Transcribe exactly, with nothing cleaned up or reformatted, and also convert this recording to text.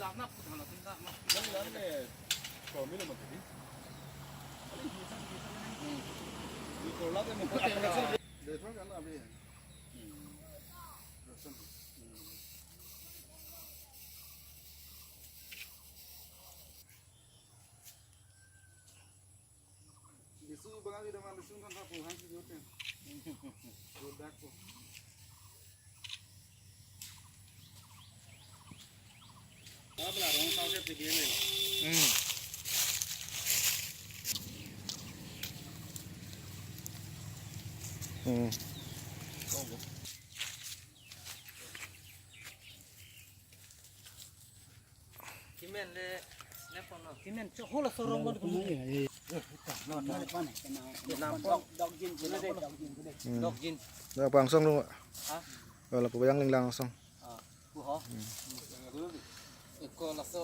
Lisu bang abi daman lisu kan tapu hang si jute. Godak ko. Apa lah rong tau ke pigi ni. Hmm. Hmm. Kimen le, ne kono. Kimen cho hola sorong ko. Nampong. Dok jin, dok jin. Hmm. Dok jin. Dak pangsong lo. Ha? Wala ko bayang linglang song. Ah, ku ho. Hmm. Ko laso.